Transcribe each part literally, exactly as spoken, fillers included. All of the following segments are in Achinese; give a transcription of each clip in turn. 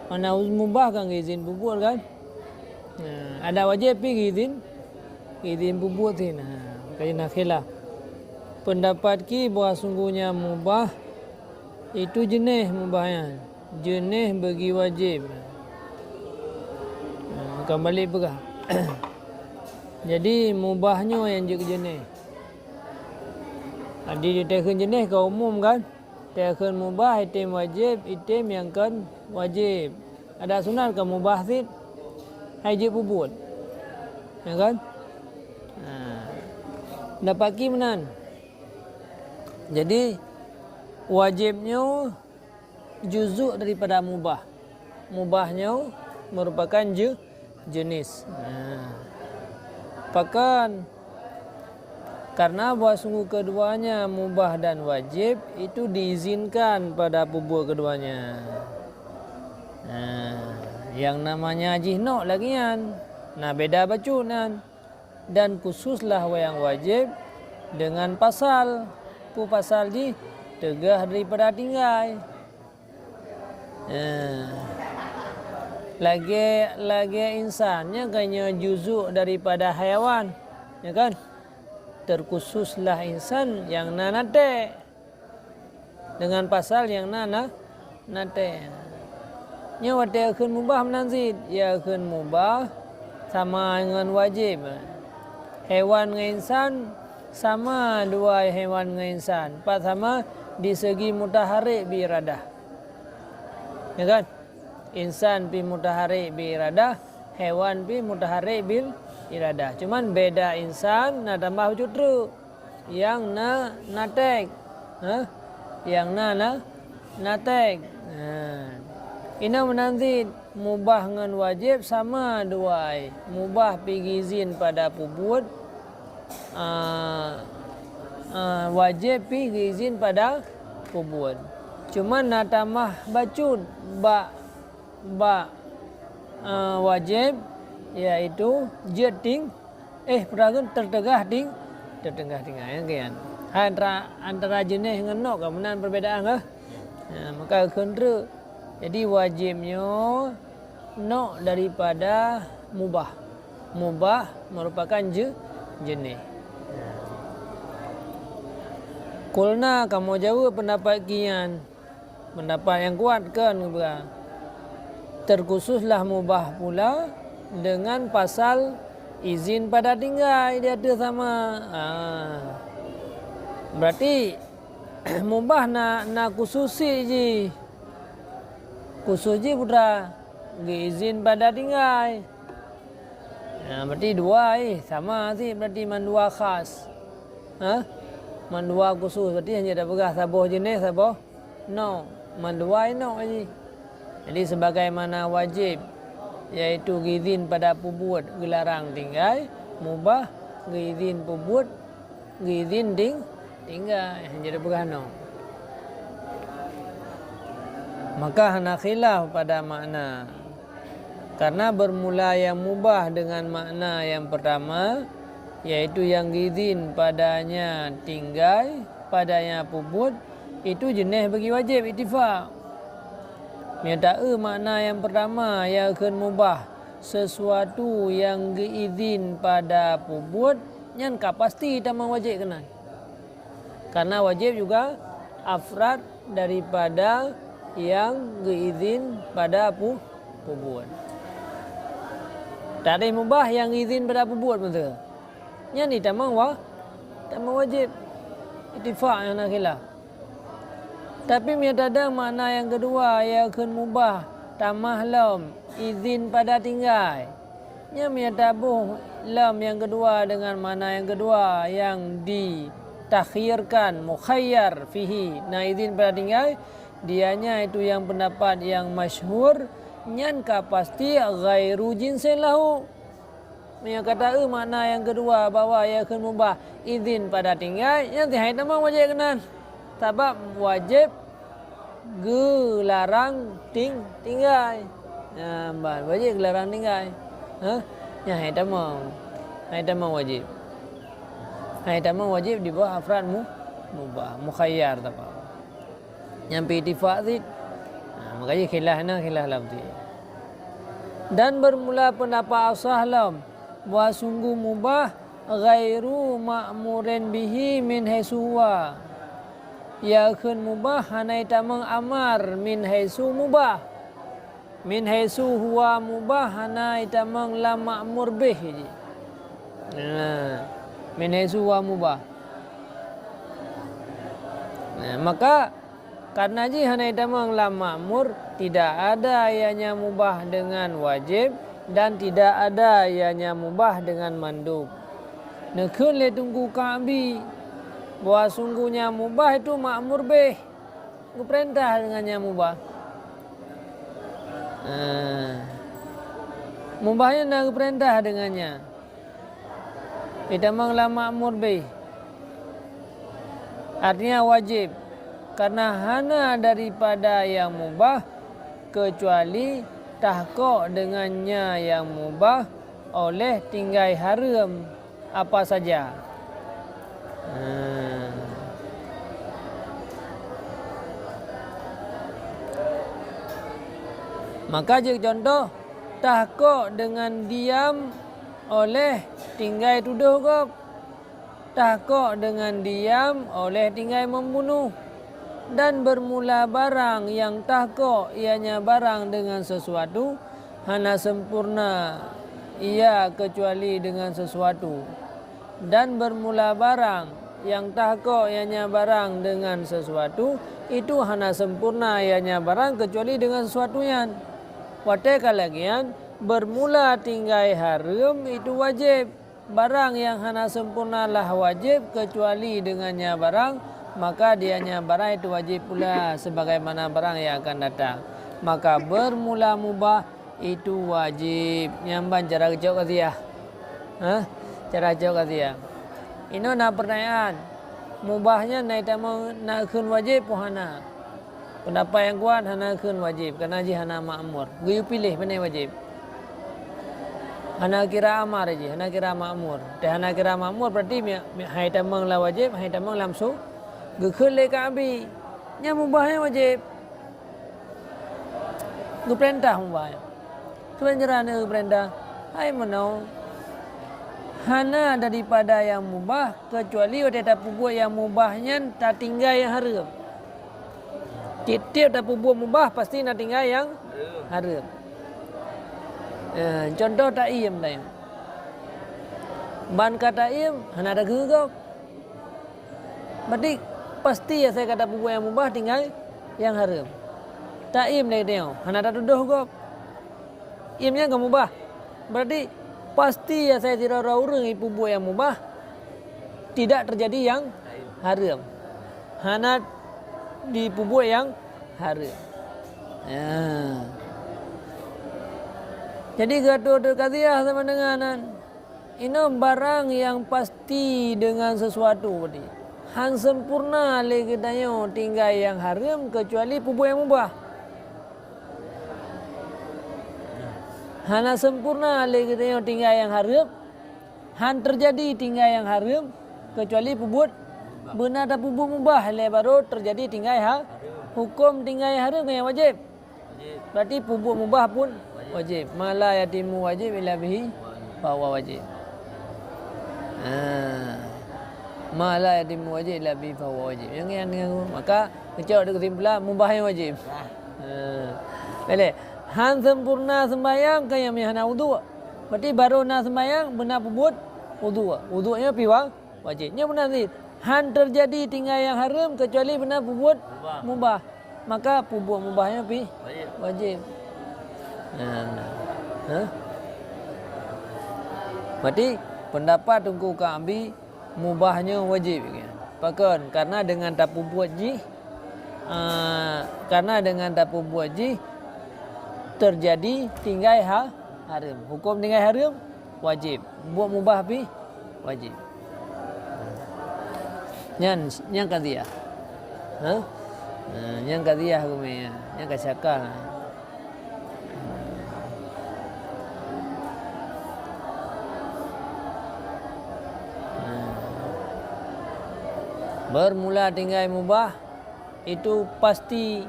Mana mubah kan geuizin peubuet kan? Nah, adak wajéb pih geuizin, geuizin peubuet sih. Nah, makanya na khilaf. Pendapat ki bahwa sungguhnya mubah itu jeuneh mubah nyan, jeuneh bagi wajéb. Nah, kembali peugah. Jadi mubah nyoe nyang jeuet jeuneh. Jadi di takheun jeuneh ka umum kan? Takheun mubah item wajéb, item nyang kon wajéb. Adak sunat ka mubah cit, hai jeuet peubuet. Ya kan? Ha. Dapat ki meunan. Jadi wajéb nyoe juzuk daripada mubah. Mubah nyoe merupakan je-, jenis. Nah, pakon? Karena bahwa sungguh keduanya mubah dan wajib itu diizinkan pada peubuet keduanya. Nah, yang namanya jih nok lagi nyan. Nah, beda bacut nan. Dan khususlah wayang wajib dengan pasal. Peue pasal jih? Teugah daripada tinggai. Eh, lagée, lagée insan, nyan ka nyoe juzuk daripada hayawan, ya kan? Terkhususlah insan nyang na natek. Dengan pasal nyang na, na, natek. Nyoe watée kheun mubah meunan cit, ya kheun mubah sama ngon wajéb. Hewan ngon insan sama dua hewan ngon insan. Pat sama di segi mutaharrik bi iradah. Ya kan? Insan pi mutaharrik bi iradah, hewan pi mutaharrik bil iradah. Cuman beda insan na tambah bacut treuk. Nyang na natek. Ha? Nyang na, na natek. Ha. Inoe meunan cit mubah ngon wajéb sama dua ai. Mubah pi geuizin pada peubuet, a, a, wajéb pi geuizin pada peubuet. Cuma na tamah bacut bak, bak, a, wajéb, yaitu jeuet ting-, eh, peue kheun, teuteugah ting-, teuteugah tinggai, kan? Hai antara, antara jeuneh ngon nok ka meunan perbedaan kah? Ha, maka kheun treuk. Jadi wajéb nyoe nok daripada mubah. Mubah merupakan je-, jeuneh. Qulna, kamoe jaweueb pendapat ki nyan. Pendapat nyang kuat kon geupeugah. Terkhususlah mubah pula dengan pasal izin pada tinggai di ateueh sama. Ah. Berarti mubah na, na khusus jih. Khusus jih putra geuizin pada tinggai. Nah, berarti dua, eh, sama cit berarti mandua khas. Ha? Mandua khusus berarti hanya tapeugah saboh jeuneh, saboh nok. Mandua nok jih. Jadi sebagaimana wajib, yaitu geuizin pada peubuet geularang tinggai, mubah geuizin peubuet geuizin ting-, tinggai, jadi peugah nyoe. Maka hana khilaf pada makna. Karena bermula yang mubah dengan makna yang pertama, yaitu yang geuizin padanya tinggai, padanya peubuet, itu jeuneh bagi wajib ittifaq. Meunyoe taeu makna yang pertama, ya kheun mubah, sesuatu yang geuizin pada peubuet, nyan ka pasti tamong wajéb keunan. Karena wajéb juga afrad daripada yang geuizin pada pu-, peubuet. Takrif mubah yang geuizin pada peubuet beutôi. Nyan ni tamong wa-, tamong wajéb. Ittifaq nyang na khilaf. Tapi meunyoe tadong makna nyang keudua, ya kheun mubah, tamah lom, izin pada tinggai. Nyan meunyoe taboh lom nyang keudua deungon makna nyang keudua nyang ditakhyirkan, mukhayyar fihi, na izin pada tinggai, dianya itu yang pendapat yang masyhur, nyan ka pasti ghairu jinsin lahu. Meunyoe ka taeu makna nyang keudua bahwa ya kheun mubah izin pada tinggai, nyan teuhai tamong wajéb keunan. Sabab wajéb geularang ting-, tinggai. Nah, ban wajéb geularang tinggai. Ha? Nyan hai tamong. Hai tamong wajéb. Hai tamong wajéb di bawah afrad mu-, mubah, mukhayyar tapa. Nyang pi ittifaq cit. Nah, Makajih khilaf na khilaf lafzi. Dan beurmula peundapat asah lom bahwa sungguh mubah ghairu ma'murin bihi min haitsu huwa. Ya kheun mubah hana itamong amar min haitsu mubah. Min haitsu huwa mubah hana itamong lam ma'mur bih jih. Nah, min haitsu huwa mubah. Nah, maka karena jih hana itamong lam ma'mur, tidak ada ianya mubah dengan wajib dan tidak ada ianya mubah dengan mandub. Neukheun lé Teungku Ka'bi bahwa sungguhnya mubah itu ma'mur bih, geupeurintah dengan nyang mubah. Ah. Mubah nyan na geupeurintah dengan nyan. Itamong lam ma'mur bih. Artinya wajib. Karena hana daripada yang mubah kecuali tahkok dengannya yang mubah oleh tinggai hareuem apa saja. Hmm. Maka jeuet contoh, tahkok dengan diam oleh tinggai tudoh gob, tahkok dengan diam oleh tinggai membunuh, dan bermula barang yang tahkok ianya barang dengan sesuatu, hana sempurna ia kecuali dengan sesuatu. Dan bermula barang yang tahkok ianya barang dengan sesuatu, itu hana sempurna ianya barang kecuali dengan sesuatu nyan. Watée ka lagée nyan, bermula tinggai hareuem itu wajéb. Barang nyang hana sempurna lah wajéb kecuali dengan nya barang, maka dia nya barang itu wajéb pula sebagaimana barang yang akan datang. Maka bermula mubah itu wajéb. Nyan ban cara geucok qadhiyah. Hah? Cara geucok qadhiyah. Inoe na peurtanyaan, mubah nyan na itamong na kheun wajéb peue hana? Peundapat nyang kuat hana kheun wajéb, kareuna jih hana ma'mur. Geuyue piléh pane wajéb. Hana kira amar jih, hana kira ma'mur. Teuh hana kira ma'mur, berarti mi-, mi-, hai tamong lam wajéb, hai tamong lam su-, geukheun lé Ka'bi. Nyan mubah nyan wajéb. Geupeurintah mubah nyan. Keubeunjaran geupeurintah, hai meunoe, hana daripada nyang mubah, kecuali watée tapeubuet nyang mubah nyan tatinggai nyang hareuem. Tieb-tieb tapeubuet mubah pasti na tinggai nyang hareuem. Eh, contoh taiem tanyoe. Ban ka taiem, hana tageugok. Berarti pasti asai ka tapeubuet nyang mubah tinggai nyang hareuem. Taiem lé tanyoe, hana tatudoh gob. Iem nyan ka mubah. Berarti pasti asai sidroe-droe ureuëng jipeubuet nyang mubah, tidak terjadi nyang hareuem. Hana jipeubuet nyang hareuem. Ya. Jadi geuatô-atô qadhiyah sama dengan nyan. Inoe barang nyang pasti deungon sisuatu, berarti han sempurna lé geutanyoe tinggai nyang hareuem keucuali peubuet nyang mubah. Hana sempurna lé geutanyoe tinggai nyang hareuem, han teujadi tinggai nyang hareuem keucuali peubuet beuna tapeubuet mubah, lé barô teujadi tinggai ha-, hukôm tinggai nyang hareuem nyang wajéb. Berarti peubuet mubah pun wajéb. Ma la yatimu wajib illa bihi fahuwa wajib. Ha. Ma la yatimu wajib illa bihi fahuwa wajib. Nyang nyan, maka geucok di keusimpulan mubah nyang wajéb. Ha. Boleh. Han sempurna sembahyang keu nyang hana udhu. Berarti barô na sembahyang beuna peubuet udhu. Udhu nyan pih wa-, wajéb. Nyan beuna cit. Han teujadi tinggai nyang hareuem keucuali beuna peubuet mubah. Maka peubuet mubah nyan pih wajéb. Nah, nah. Ha? Berarti pendapat Teungku Ka'bi mubah nyoe wajéb. Pakon? Karena dengan tapeubuet jih, ah, karena dengan tapeubuet jih teujadi tinggai ha-, hareuem. Hukôm tinggai hareuem wajéb. Buet mubah pih wajéb. Nyan, nyan qadhiyah. Ha? Ha, nyan qadhiyah keume nyan. Nyan ka syaka. Ha. Bermula tinggai mubah itu pasti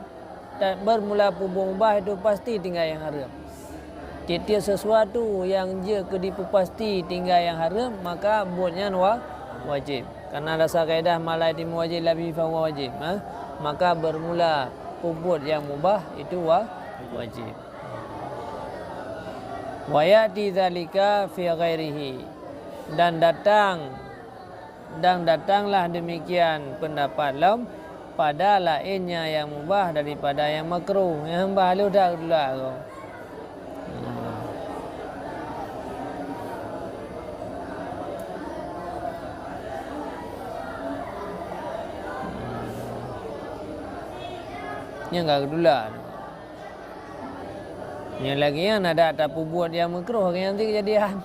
Dan bermula peubuet mubah itu pasti tinggai nyang hareuem. Tiep-tiep sesuatu nyang jeuet keu dipeupasti tinggai nyang hareuem, maka buet nyan wa-, wajéb. Karena dasar kaidah ma la yatimu wajib illa bihi fahuwa wajib, ha? Maka bermula peubuet nyang mubah itu wa-, wajéb. Wa ya'ti dzalika fi ghairihi, dan datang Dan datanglah demikian pendapat lom pada lainnya nyang mubah daripada nyang makruh. Nyang bah lheueh dak geutulak ko. Nyang ka geutulak. Nyang lagèe nyan adak tapeubuet nyang makruh, lagèe nyan keujadian.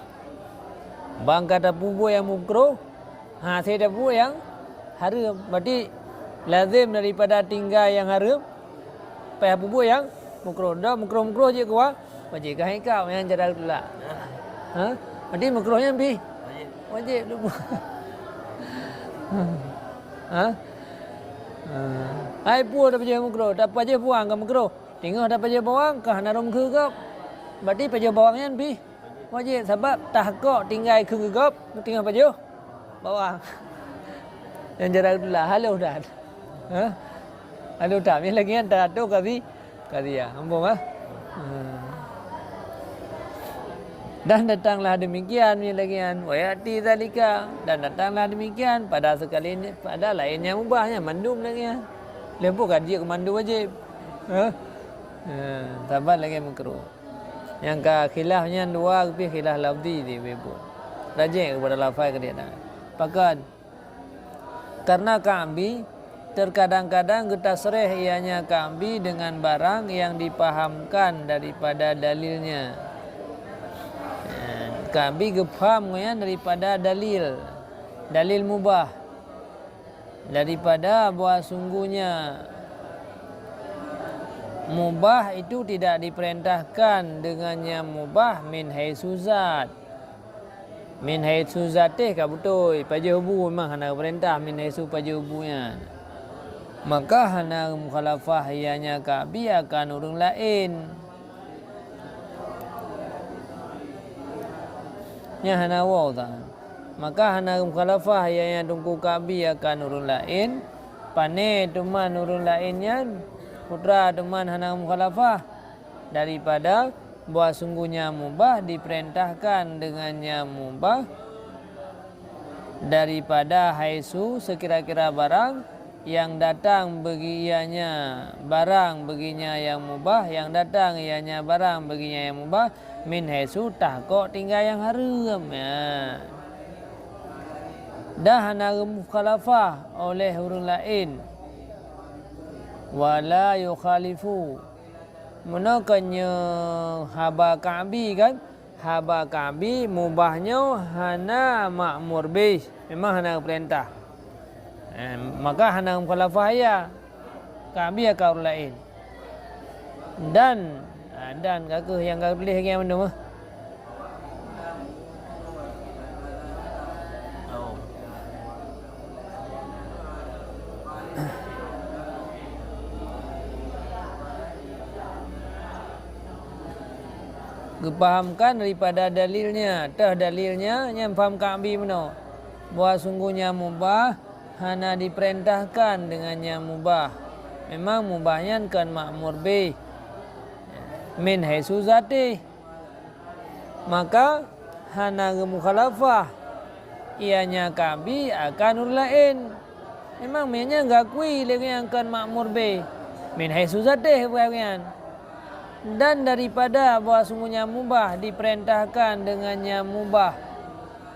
Ban ka tapeubuet nyang makruh, ha, hase tapeubuet nyang hareuem. Berarti lazem daripada tinggai nyang hareuem, payah peubuet nyang makruh. Dak makruh-makruh jeuet keu wa-, wajéb, ka hikap nyang cara tulak. Ha? Berarti makruh nyan pih wajéb. Wajéb tapeubuet. Ha? Ha. Hai peue tapajoh makruh, tapajoh bawang ka makruh. Teungoh tapajoh bawang ka hana rhom keu gob. Berarti pajoh bawang nyan pih wajéb, sabab tahakok tinggai keu gob, teungoh pajoh bawang. Nyang cara tulak, halôh that. Ha? Halôh that. Nyang lagèe nyan taatur kazi-, kaziah. Ampôn, ha? Ha. Dan datanglah demikian, nyang lagèe nyan, wa ya'ti dzalika, dan datanglah demikian pada sekali, pada laén nyang mubah, nyan mandum lagèe nyan. Lheuh boh ka jeuet keu mandum wajéb. Ha? Ha, saban lagèe makruh. Nyang ka khilaf nyan dua, leubeh khilaf lafzi di bubuk. Rajék keupada lafai keu dia na. Pakon? Karena Ka'bi terkadang-kadang geutasreh ianya Ka'bi dengan barang yang dipahamkan daripada dalilnya. Ka'bi geupaham ngon nyan daripada dalil, dalil mubah. Daripada bahwa sungguhnya mubah itu tidak diperintahkan dengan nyang mubah min haitsu zat. Min haitsu zatéh ka beutôi, pajoh bu memang hana geupeurintah min haitsu pajoh bu nyan. Maka hana geumukhalafah ianya Ka'bi akan ureuëng laén. Nyan hana woe tan. Maka hana geumukhalafah ianya Teungku Ka'bi akan ureuëng laén. Pané teuma ureuëng laén nyan, putra teuma hana geumukhalafah daripada bahwa sungguhnya mubah diperintahkan dengan nyang mubah daripada haitsu sekira-kira barang yang datang bagi ianya barang baginya nyang mubah, yang datang ianya barang baginya nyang mubah, min haitsu tahakok tinggai nyang hareuem. Ya. Dan hana geumukhalafah oleh ureuëng laén. Wala yukhalifu. Meunoe kon nyoe haba Ka'bi kan? Haba Ka'bi mubah nyoe hana makmur bih, memang hana geupeurintah. Eh, maka hana mukhalafah ya Ka'bi akan ureuëng laén. Dan, ah, dan ka kheueh nyang ka tuléh lagée mandum, ah. Geupahamkan daripada dalilnya, teuh dalilnya nyang paham Ka'bi meunoe, bahwa sungguhnya mubah hana diperintahkan dengan nyang mubah. Memang mubah nyan kon makmur bih min haitsu zatéh. Maka hana geumukhalafah ianya Ka'bi akan ureuëng laén. Memang meunyoe nyan geukui lé gobnyan kon makmur bih min haitsu zatéh bukan nyan. Dan daripada bahwa sungguhnya mubah diperintahkan dengan nyang mubah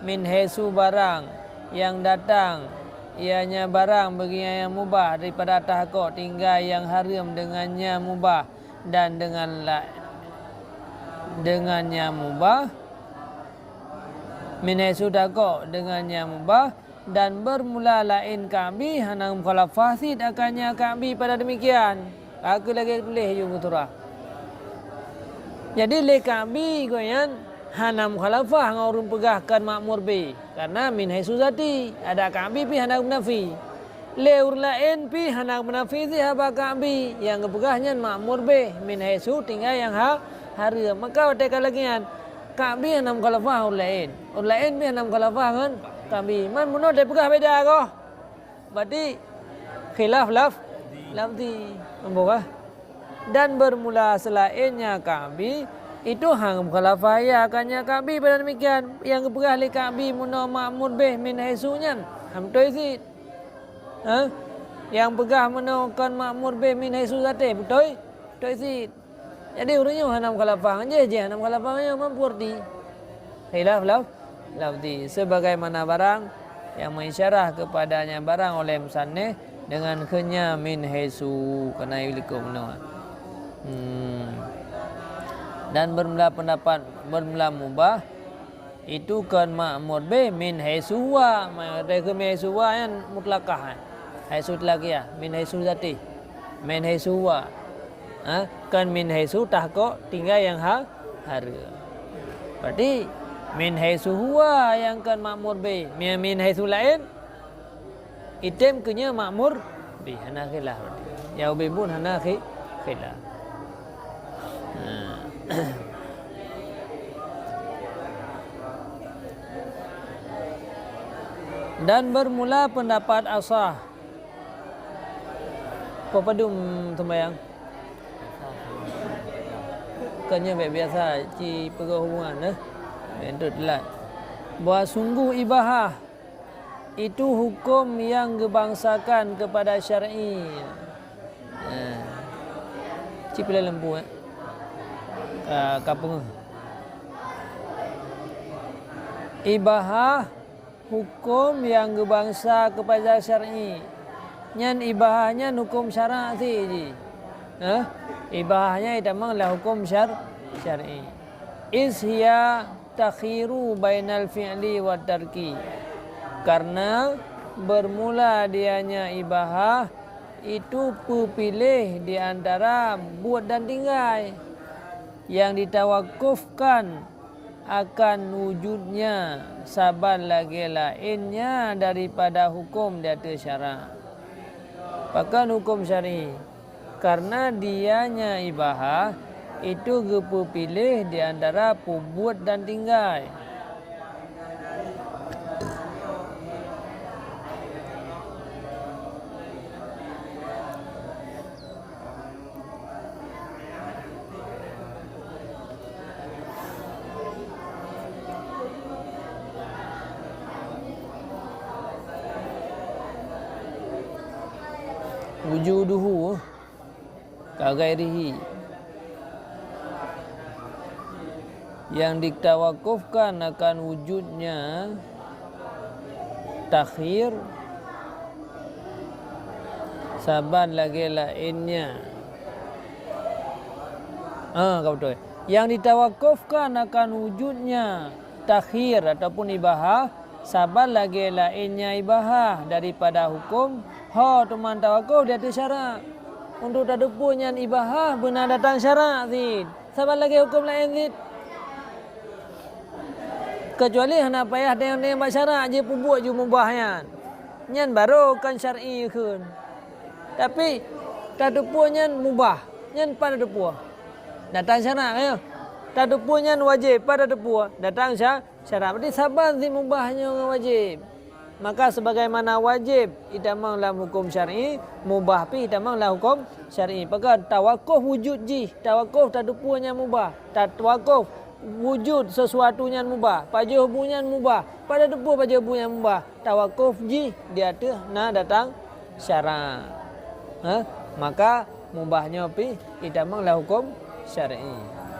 min haitsu barang yang datang ianya barang bagi nyang mubah daripada tahakok tinggai nyang hareuem dengan nyang mubah dan dengan la-, dengan nyang mubah, min haitsu tahakok dengan nyang mubah, dan bermula laén Ka'bi hana mukhalafah cit akan nyang Ka'bi pada demikian. Ka kheueh lagée tuléh ju beusurah. Jadi lé Ka'bi gobnyan hana mukhalafah ngon ureuëng peugah kon makmur bih, karena min haitsu zatéh, adak Ka'bi pih hana meunafi. Lé ureuëng laén pih hana meunafi zat haba Ka'bi, nyang geupeugah nyan ma'mur bih, min haitsu tinggai nyang ha-, hareuem. Maka watée ka lagée nyan, Ka'bi hana mukhalafah ureuëng laén. Ureuëng laén pih hana mukhalafah ngon Ka'bi. Man bunoe tapeugah beda goh. Berarti khilaf laf-, lafzi. Nampak kah? Dan bermula selainnya Ka'bi, itu hana mukhalafah ia akannya Ka'bi pada demikian. Nyang geupeugah lé Ka'bi bunoe ma'mur bih min haitsu nyan, hana beutôi cit. Ha? Nyang peugah bunoe kon ma'mur bih min haitsu zati, beutôi? Beutôi cit. Jadi ureuëng nyoe hana mukhalafah ngon jih, jih hana mukhalafah ngon nyoe, mampu arti. Khilaf laf-, lafzi, sebagaimana barang yang mengisyarah kepadanya barang oleh musannif dengan kheun nya min haitsu, kana ilikot bunoe. Hmm. Dan bermula pendapat, bermula mubah, itu kon ma'mur bih min haitsu huwa. Maksudnya kheun min haitsu huwa nyan mutlakah, eh. Haitsu itlaqiyah, min haitsu zati. Min haitsu huwa. Ha? Kon min haitsu tahkok tinggai nyang ha-, hareuem. Berarti min haitsu huwa nyang kon ma'mur bih. Min, min haitsu laén, item keu nyoe ma'mur bih, hana khilaf berarti. Nyang ubé buet hana khi-, khilaf. Ha. Dan bermula pendapat asah. Peue padum sumbayang? Kon nyoe bèk biasa, ci peugah hubungan, eh? Bèk entot telat. Bahwa sungguh ibahah itu hukum yang geubangsakan kepada syar'i. Eh. Ci pilih lampu, eh? Ka, ka peungeuh. Ibahah huköm nyang geubangsa keupada syar'i. Nyan ibahah nyan huköm syara' sit jih. Hah? Ibahah nyan itamong lam huköm syar-, syar'i. Iz hiya takhiru bainal fi'li wat tarki. Karena bermula dianya ibahah itu peupiléh di antara buet dan tinggai, nyang ditawakufkan akan wujudnya saban lagèe laénnya daripada huköm di ateueh syara'. Pakon huköm syar'i? Karena dianya ibahah itu geupeupiléh di antara peubuet dan tinggai. Wujuduhu ka ghairihi. Nyang ditawakufkan akan wujudnya takhir saban lagèe laénnya. Ah, ka beutôi. Nyang ditawakufkan akan wujudnya takhir ataupun ibahah saban lagèe laénnya ibahah daripada huköm ho teuma tawakuf di ateueh syara'. Untuk tateupeue nyan ibahah beuna datang syara' sit. Saban lagèe huköm laén sit. Keucuali hana payah teunyong-teunyong bak syara' jipeubuet ju mubah nyan. Nyan barô kon syar'i kheun. Tapi tateupeue nyan mubah, nyan pat tateupeue? Datang syara' ka nyoe. Tateupeue nyan wajéb, pat tateupeue? Datang sya-, syara'. Berarti saban sit mubah nyoe ngon wajéb. Maka sebagaimana wajéb itamong lam huköm syar'i, mubah pih itamong lam huköm syar'i. Pakon? Tawakuf wujud jih, tawakuf tateupeue nyan mubah. Tawakuf wujud sesuatu nyan mubah, pajoh bu nyan mubah. Pat tateupeue pajoh bu nyan mubah? Tawakuf jih di ateueh na datang syara'. Ha? Maka mubah nyoe pih itamong lam huköm syar'i.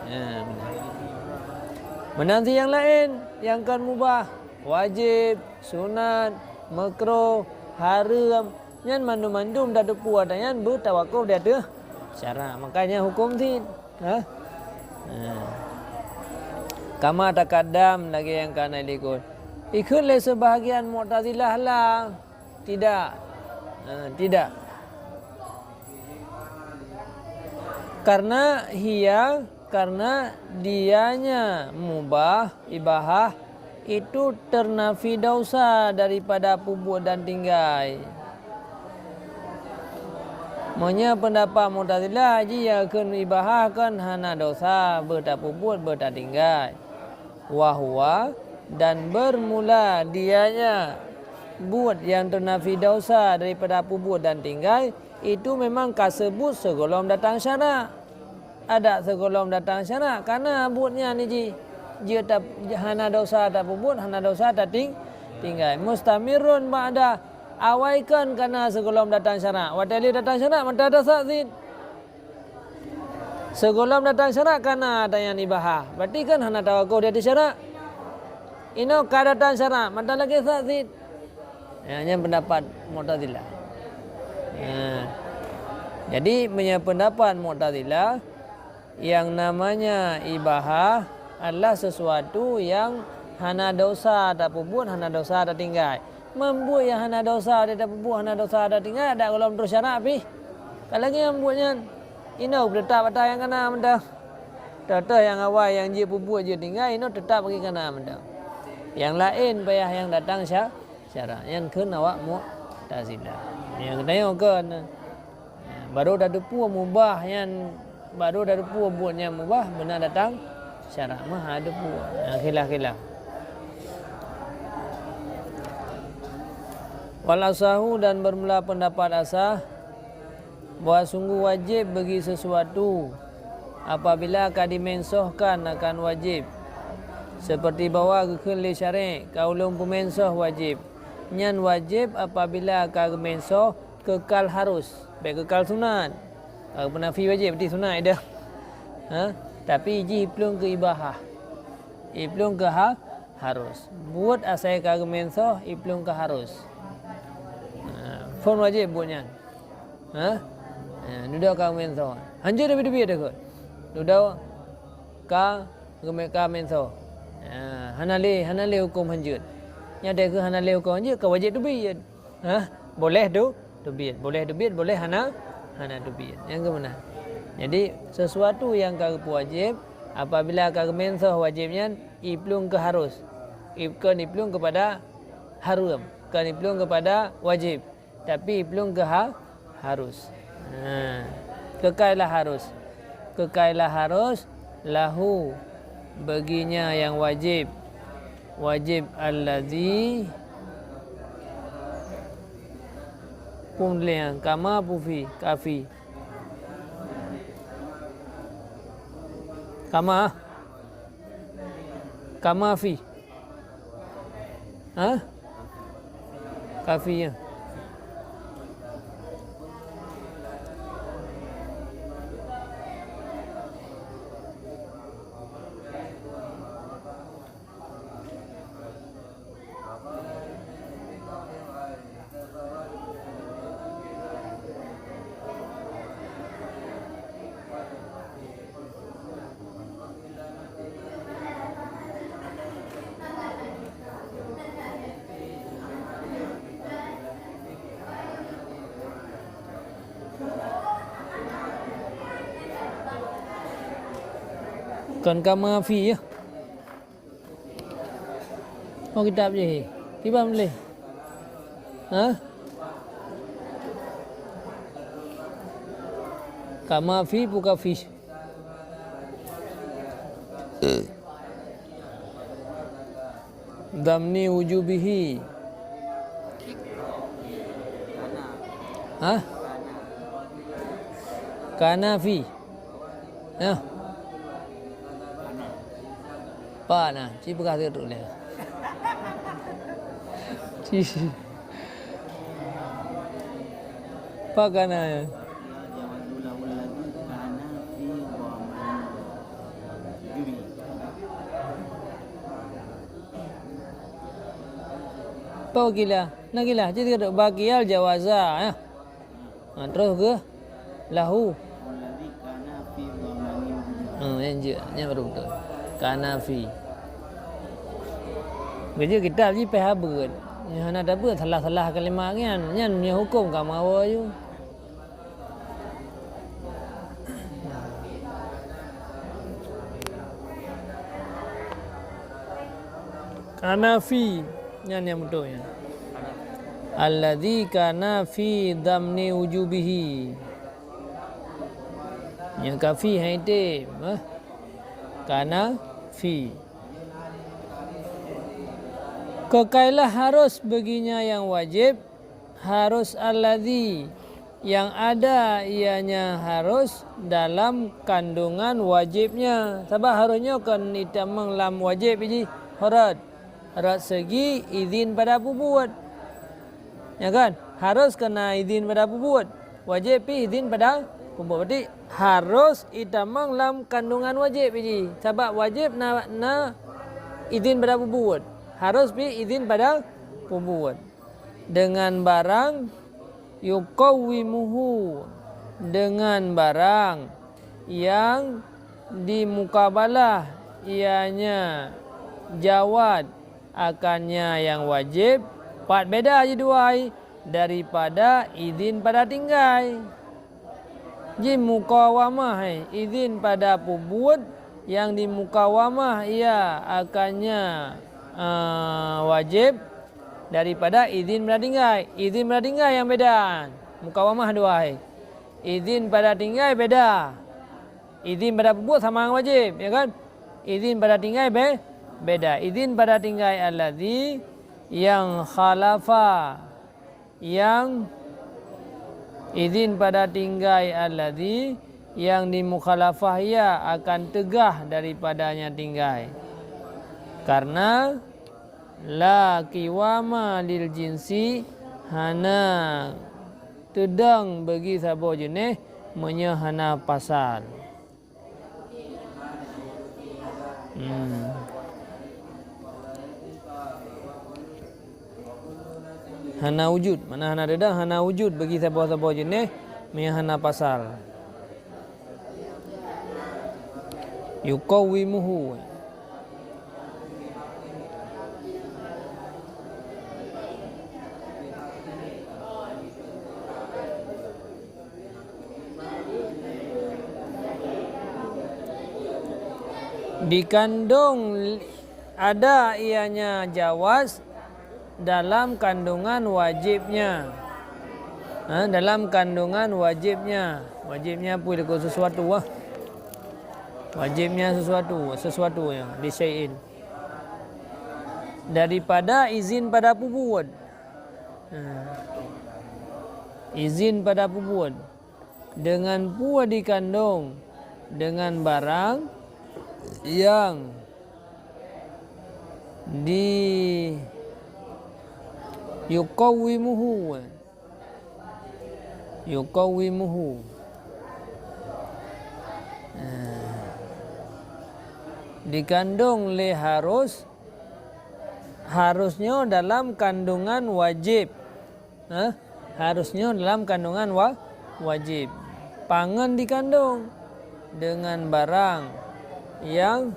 Ha, meunan. Meunan sit nyang laén, nyang kon mubah, wajéb, sunat, makruh, hareuem, nyan mandum-mandum tateupeue ata nyan beutawakuf di ateueh syara'. Makanya huköm sit. Ha? Ha. Kama taqaddam, lagèe nyang ka na ilikot. Ikheun lé seubahagian Mu'tazilah la. Tidak. Ha, tidak. Karena hiya, karena dianya mubah, ibahah, itu ternafi dosa daripada peubuet dan tinggai. Meunyoe peundapat Mu'tazilah jih nyang kheun ibahah kon hana desya beuh tapeubuet beuh tatinggai. Wa huwa, dan bermula dianya buet nyang teunafi desya daripada peubuet dan tinggai, itu memang ka seubut sigohlom datang syarak. Adak sigohlom datang syarak kana buet nyan jih. Jeuet ta-, hana desya tapeubuet, hana desya tating-, tinggai. Mustamirrun ba'da, awai kon kana sigohlom datang syarak. Watée lheueh datang syarak mantong tasya cit. Sigohlom datang syarak kana tanyan ibahah. Berarti kan hana tawakoh di ateueh syarak. Inoe ka datang syarak mantong lagée sya cit. Ya, nyan peundapat Mu'tazilah. Ya. Jadi meunyoe peundapat Mu'tazilah, yang namanya ibahah adalah sesuatu yang hana desya tapeubuet, hana desya tatinggai. Meunyoe buet nyang hana desya tapeubuet, hana desya tatinggai, adak gohlom troh syarak pih. Ka lagée nyang buet nyan, inoe teutap ata nyang kana mantong. Teutap nyang awai nyang jeuet peubuet jeuet tinggai, inoe teutap lagée kana mantong. Nyang laén payah nyang datang sya-, syarak. Nyan kheun awak Mu'tazilah. Nyang geutanyoe kon. Barô tateupeue mubah nyan, barô tateupeue buet nyang mubah beuna datang syarak meuh hana teupeue. Nah, khilaf-khilaf. Wal asahu, dan bermula pendapat asah, bahwa sungguh wajib bagi sesuatu apabila ka dimensohkan akan wajib. Seperti bahwa geukheun lé syarek, ka ulôn peumensoh wajib. Nyan wajib apabila ka geumensoh kekal harus, bék kekal sunat. Ka geupeunafi wajéb, berarti sunat dah. Ha? Tapi jih iplueng keu ibahah. Iplueng keu ha-, harus. Buet asai ka geumensoh, iplueng keu harus. Ha, phon wajéb buet nyan. Ha? Ha, dudoe ka geumensoh. Hanjeuet teubiet-teubiet dah kot. Dudoe ka geumé-, ka mensoh. Ha, hana lé, hana lé huköm hanjeuet. Nyan teuh hana lé huköm hanjeuet, ka wajéb teubiet. Ha? Boleh tu, teubiet. Boleh teubiet, boleh hana, hana teubiet. Nyang keumeunang. Jadi, sesuatu nyang ka geupeuwajéb, apabila ka geumensoh wajéb nyan, iplueng keu harus. Ip-, kon iplueng keupada hareuem, kon iplueng keupada wajéb, tapi iplueng keu ha-, harus. Ha. Keukailah harus. Keukailah harus, lahu, baginya yang wajib. Wajib alladzi, pun lé, kama pufi, kafi. Kama. Kama fi. Ha? Kafi, ya. Kon kama fi, ya. Oh, kitab jih. Kiban boleh. Ha? Kama fi buka fi. Dhamni wujubihi. Ha? Kana fi. Ya. Pak na, ci peugah teuk lé. Ci. Pak kana. Pak kila, na kila, ci teuk bakial jawaza, ya. Ha, terus ke lahu. Ha, nyan jeuet, nyan baru beutôi. Kana fi. Geujeuet kitab jih pih habeuet. Nyoe hana tabeuet salah-salah kalimat nyan. Nyan meunyoe huköm ka meuawa ju. Kana fi, nyan nyang beutôi nyan. Alladzi kana fi dhamni wujubihi. Nyang ka fi hai tem, eh? Kana fi. Kekailah harus baginya yang wajib, harus alladzi yang ada ianya harus dalam kandungan wajibnya. Sabab harus nyoe kon itamong lam wajib jih, harus. Rot segi izin pada peubuet. Ya kan? Harus kena izin pada peubuet. Wajib pi izin pada peubuet. Berarti harus itamong lam kandungan wajib jih. Sabab wajib na, na izin pada peubuet. Harus pi izin pada peubuet. Dengan barang yuqawwimuhu, dengan barang yang dimukabalah ianya jawaz akannya yang wajib, pat beda jih dua hai daripada izin pada tinggai. Jih mukawamah hai, izin pada peubuet yang dimukawamah ia akannya, eh, wajib daripada izin pada tinggai. Izin pada tinggai yang beda. Mukawamah dua hai. Izin pada tinggai beda. Izin pada peubuet sama ngon wajib, ya kan? Izin pada tinggai be-, beda. Izin pada tinggai alladzi yang khalafa, yang izin pada tinggai alladzi yang dimukhalafah ia akan teugah daripadanya tinggai. Karena la qiwama lil jinsi, hana teudong bagi saboh jeuneh meunyoe hana pasal. Hmm. Hana wujud, makna hana teudong, hana wujud bagi saboh-saboh jeuneh meunyoe hana pasal. Yuqawwimuhu. Dikandong ada ianya jawaz dalam kandungan wajibnya. Ha, dalam kandungan wajibnya. Wajibnya peue? Lakoe sesuatu, ah. Wajibnya sesuatu, sesuatu nyang di syai'in. Daripada izin pada peubuet. Ha. Izin pada peubuet. Dengan peue dikandong? Dengan barang yang di yuqawwimuhu. Yuqawwimuhu. Nah. Dikandong lé harus, harus nyoe dalam kandungan wajib. Hah? Harus nyoe dalam kandungan wa-, wajib. Pangan dikandong dengan barang yang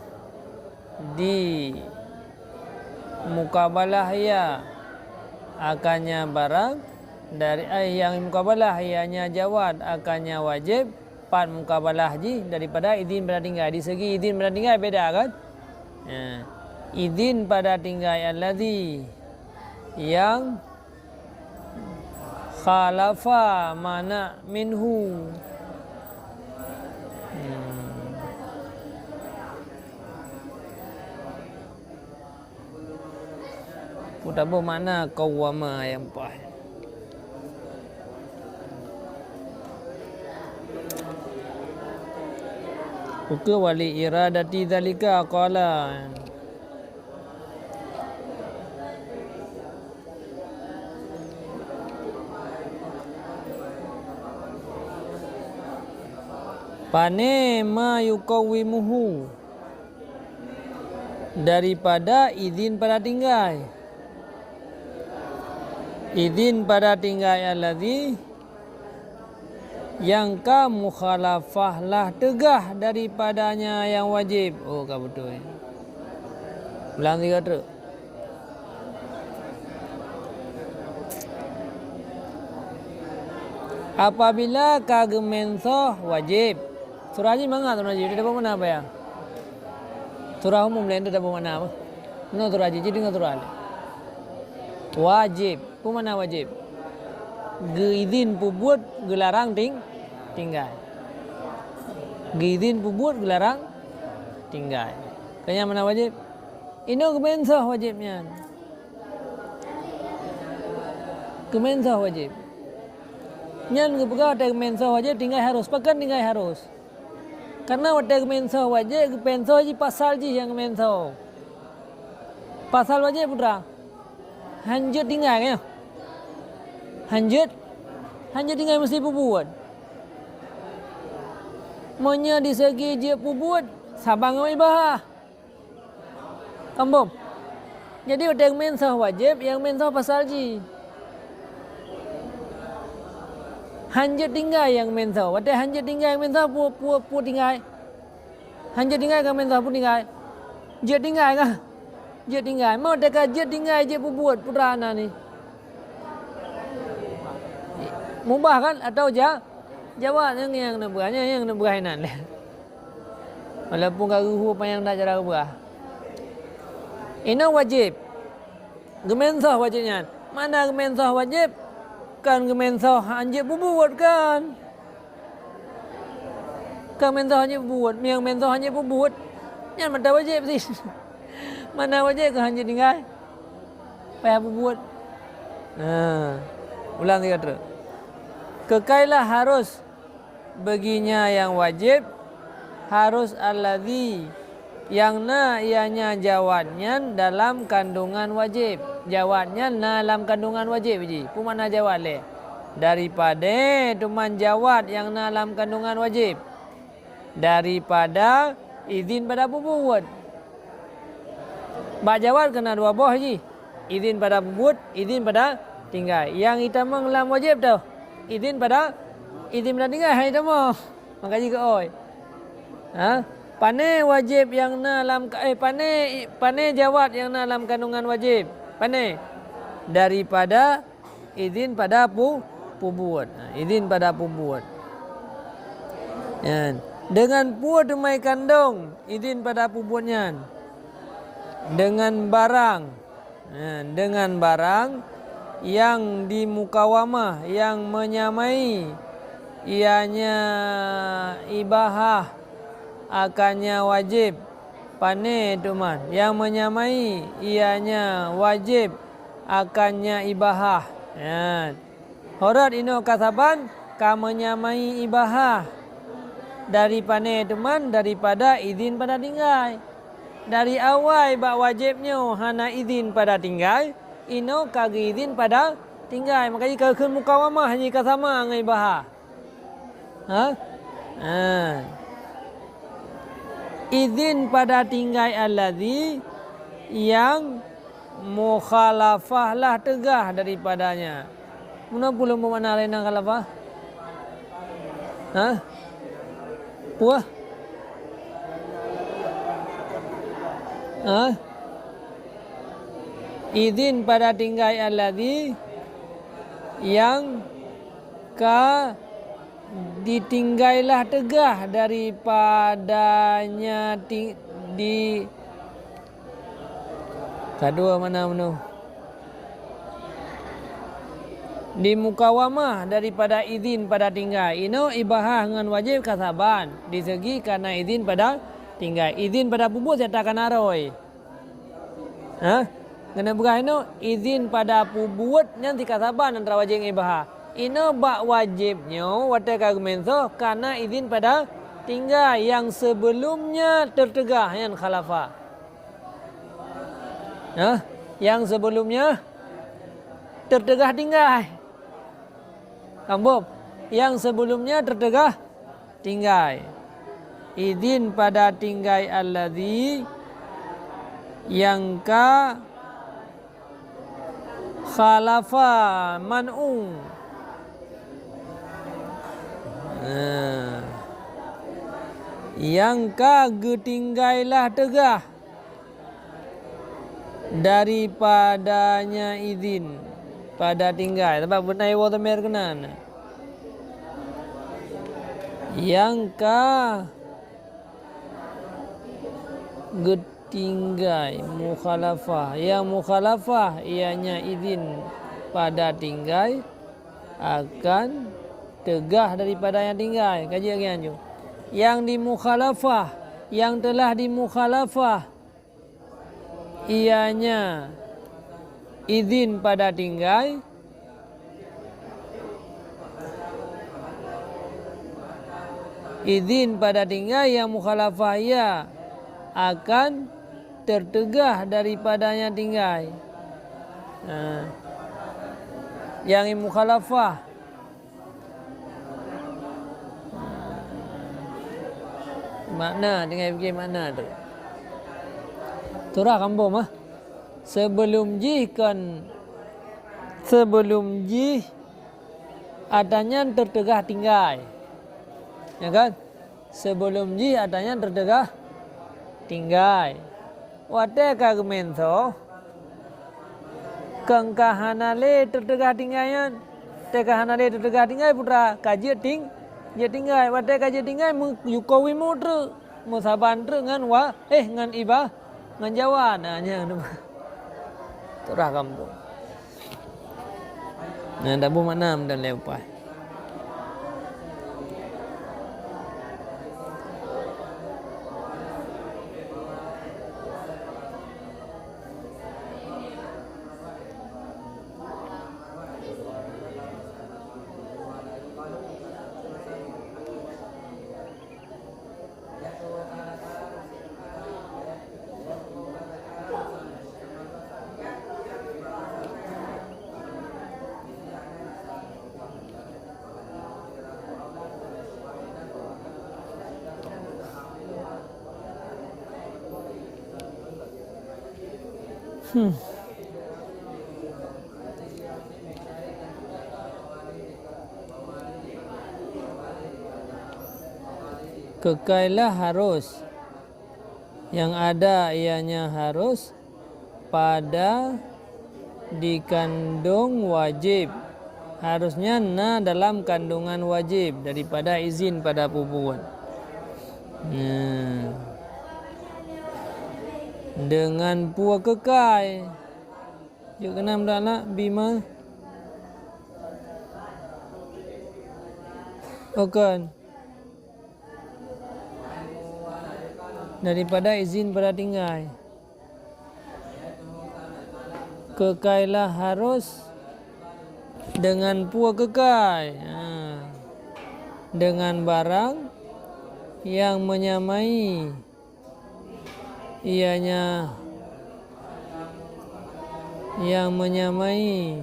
di mukabalah ia akannya barang dari, eh, yang mukabalah ianya jawaz akannya wajib, pat mukabalah jih daripada izin pada tinggai. Di segi izin pada tinggai beda kan? Ya. Izin pada tinggai alladzi yang khalafa mana minhu. Hmm. Peue taboh makna qawwama nyang paih? Ukeue wali iradati dzalika qala. Pane ma yuqawwimuhu, daripada idhin pada tinggai. Idhin pada tinggai alladzi nyang ka mukhalafah lah teugah daripadanya nyang wajéb. Oh, ka beutôi. Ulang tiga treuk. Apabila ka geumén soh wajéb. Surah jih mangat, surah jih. Teutabeueng makna apa ya? Surah umum laén teutabeueng makna apa? Nyoe surah jih, jih deungon surah laén. Wajéb. Peue makna wajéb? Geuidhin peubuet, geularang ting-, tinggai. Geuidhin peubuet, geularang tinggai. Keu nyan mana wajéb? Inoe geumeu'en soh wajéb nyan. Geumeu'en soh wajéb. Nyan geupeugah watée geumeu'en soh wajéb tinggai harus. Pakon tinggai harus? Karena watée geumeu'en soh wajéb, geupeu'en soh jih pasal jih nyang geumeu'en soh. Pasal wajéb putra. Hanjeuet tinggai nyoe. Hanjeuet, hanjeuet tinggai meusti peubuet. Meunyoe di segi jeuet peubuet, saban ngon ibahah. Kambom. Jadi watée geumeu'en soh wajéb, nyang geumeu'en soh pasal jih. Hanjeuet tinggai nyang geumeu'en soh. Watée hanjeuet tinggai nyang geumeu'en soh, peue, peue, peue tinggai? Hanjeuet tinggai ka geumeu'en soh, peue tinggai? Jeuet tinggai ka? Jeuet tinggai. Meunyoe teuka jeuet tinggai, jeuet peubuet, putra na ni. Mubah kan? Atau ja-, jawab nyang, nyang neubeurah, nyang, nyang neubeurah inan lé. Walaupun ka geuhu panyang that cara geubeurah. Inoe wajéb. Geumeu'en soh wajéb nyan. Mana geumeu'en soh wajéb? Kan geumeu'en soh hanjeuet peubuet kan? Kan meu'en soh hanjeuet peubuet, meunyoe meu'en soh hanjeuet peubuet, nyan mata wajéb sih. Mana wajéb keu hanjeuet tinggai? Payah peubuet. Nah, ulang tiga treuk. Keukailah harus beuginya nyang wajéb, harus alladzi, nyang na ianya jawad nyan dalam kandungan wajéb. Jawad nyan na lam kandungan wajéb jih. Peue makna jawad lé? Daripada teuma jawad nyang na lam kandungan wajéb. Daripada idhin pada peubuet. Bak jawad keunan dua boh jih. Idhin pada peubuet, idhin pada tinggai. Nyang itamong lam wajéb teuh. Idhin pada, idhin pada tinggai hai tamong. Maka jih keu-oi. Ha? Pane wajéb nyang na lam ka-, eh, pane, pane jawad nyang na lam kandungan wajéb? Pane? Daripada idhin pada pu-, peubuet. Ha, idhin pada peubuet. Nyan. Deungon peue teuma ikandong idhin pada peubuet nyan? Deungon barang. Ha, deungon barang nyang dimukawamah, nyang menyamai ianya ibahah akannya wajéb. Pane teuma nyang menyamai ianya wajéb akannya ibahah. Nyan. Horot inoe ka saban ka menyamai ibahah. Dari pane teuma? Daripada idhin pada tinggai. Dari awai bak wajéb nyoe hana idhin pada tinggai, inoe ka geuidhin pada tinggai. Maka jih ka kheun mukawamah jih ka sama ngon ibahah. Ha? Ha. Idhin pada tinggai alladzi nyang mukhalafah lah teugah daripadanya. Meunan peue lom makna laén khalafah? Ha? Peue? Ha? Idhin pada tinggai alladzi nyang ka ditinggailah teugah daripadanya ti-, di, ka dua makna meunoe. Dimukawamah daripada idhin pada tinggai. Inoe ibahah ngon wajéb ka saban. Di segi kana idhin pada tinggai. Idhin pada peubuet serta kana roi. Ha? Keuneuk peugah inoe, idhin pada peubuet nyan teuka saban antara wajéb ngon ibahah. Inoe bak wajéb nyoe watée ka geumeu'en soh, kana idhin pada tinggai nyang seubeulomnya teuteugah nyan khalafa. Ha? Nyang seubeulomnya teuteugah tinggai. Kambom, nyang seubeulomnya teuteugah tinggai. Idhin pada tinggai alladzi nyang ka khalafa man'u. Nah. Nyang ka geutinggailah teugah. Daripadanya idhin pada tinggai. Sabab beunai woe teumé keunan. Nyang ka geutinggai mukhalafah. Nyang mukhalafah ianya idhin pada tinggai akan teugah daripada nyang tinggai. Kaji lagée nyan ju. nyang dimukhalafah, nyang teulah dimukhalafah, ianya idhin pada tinggai, idhin pada tinggai nyang mukhalafah ia akan teuteugah daripada nyang tinggai. Ha. Nyang mukhalafah. Makna, tinggai pike makna tu. Turah kampung mah. Sebelum jih kon, sebelum jih ata nyan teuteugah tinggai. Ya kan? Sebelum jih ata nyan teuteugah tinggai. Watée ka geuminso, kon ka hana lé teuteugah tinggai nyan. Watée ka hana lé teuteugah tinggai, putra ka jeuet ting-, jeuet tinggai. Watée ka jeuet tinggai, meu-, yukowimu treuk, meusaban treuk ngon wa-, eh, ngon iba-, ngon jawad. Nah, nyan. Turah kampung. Nah, tabu makna meudan lé upai. Hmm. Keukailah harus. Nyang ada ianya harus pada dikandong wajib. Harus nyan na dalam kandungan wajib daripada izin pada peubuet. Nah. Dengan peue keukai. Jeuet keunan meudak bima. Bukan. Daripada izin pada tinggai. Keukailah harus dengan peue keukai. Ha. Dengan barang yang menyamai ianya, yang menyamai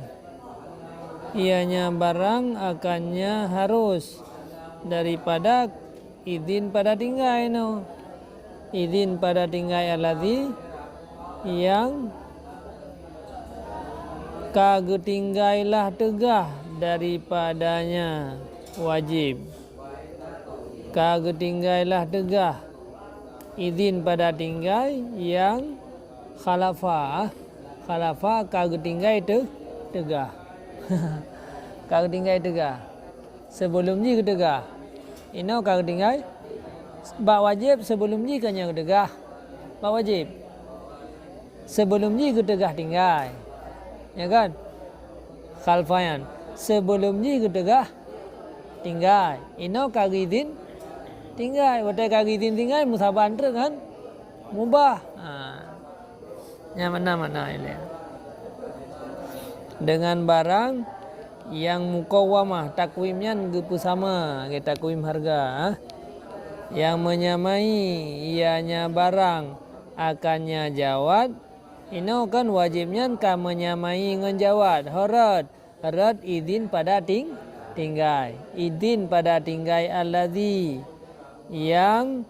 ianya barang akannya harus daripada izin pada tinggai nyoe. Izin pada tinggai alladzi nyang ka geutinggailah teugah daripadanya wajib. Ka geutinggailah teugah. Izin pada tinggai nyang khalafa. Khalafa ka geutinggai teu-, teugah. Ka geutinggai teugah. Sebelum jih geuteugah. Inoe ka geutinggai. Bak wajéb sebelum jih ka nyang geuteugah. Bak wajéb. Sebelum jih geuteugah tinggai. Ya kan? Khalafa nyan. Sebelum jih geuteugah tinggai. Inoe ka geuizin tinggai. Watée ka geuizin tinggai, meusaban treuk ngon mubah. Ha. Nyan makna-makna ilée. Dengan barang nyang mukawamah, takwim nyan geupeusama, lagée takwim harga. Nyang menyamai ianya barang akannya jawad, inoe kan wajéb nyan ka menyamai ngon jawad. Ho rot, rot izin pada ting-, tinggai. Izin pada tinggai alladzi nyang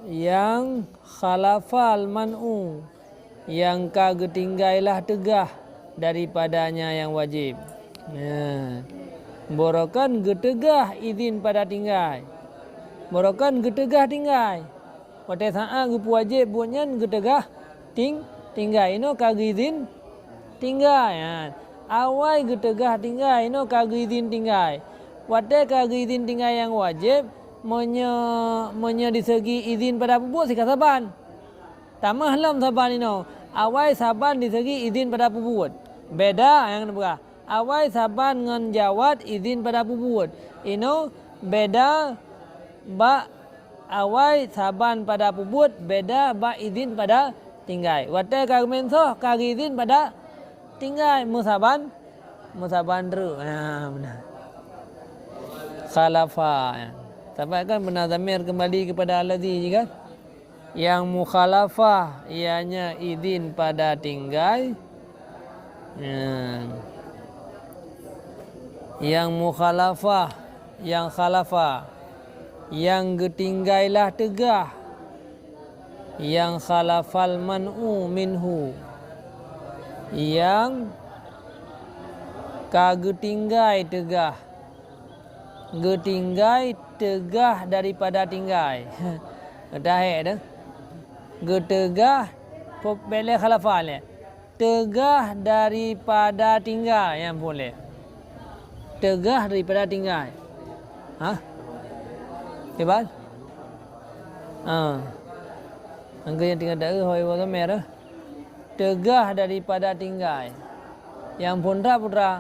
nyang khalafal man'u, nyang ka geutinggailah teugah daripadanya nyang wajéb. Nah, barokon geuteugah izin pada tinggai. Barokon geuteugah tinggai. Watée saát geupeuwajéb buet nyan geuteugah ting-, tinggai. Inoe ka geuizin tinggai, ha. Awai geuteugah tinggai, inoe ka geuizin tinggai. Watée ka geuizin tinggai nyang wajéb, meunyoe, meunyoe di segi izin pada peubuet sika saban. Tamah lom saban inoe. Awai saban di segi izin pada peubuet. Beda nyang neupeugah. Awai saban ngon jawad izin pada peubuet. Inoe beda bak awai saban pada peubuet beda bak idhin pada tinggai. Watée ka geumeunsoh ka geuidhin pada tinggai meusaban, meusaban treuk. Nah, beuna. Khalafa. Sabab kan beuna dhamir keumbali keupada alladzi kan? Nyang mukhalafah ianya idhin pada tinggai. Nah. Nyang mukhalafah, nyang khalafa, nyang geutinggailah teugah, nyang khalafal man'u minhu, nyang ka geutinggai teugah, geutinggai teugah daripada tinggai. Dah hek dah. Geuteugah, po-, bèk lé khalafa lé. Teugah daripada tinggai, nyang phôn lé. Teugah daripada tinggai. Hah? Iban? Ha. Angka nyang tinggai dak, eh, hoi, wa dhamir, eh. Teugah daripada tinggai. Nyang phôn that putra.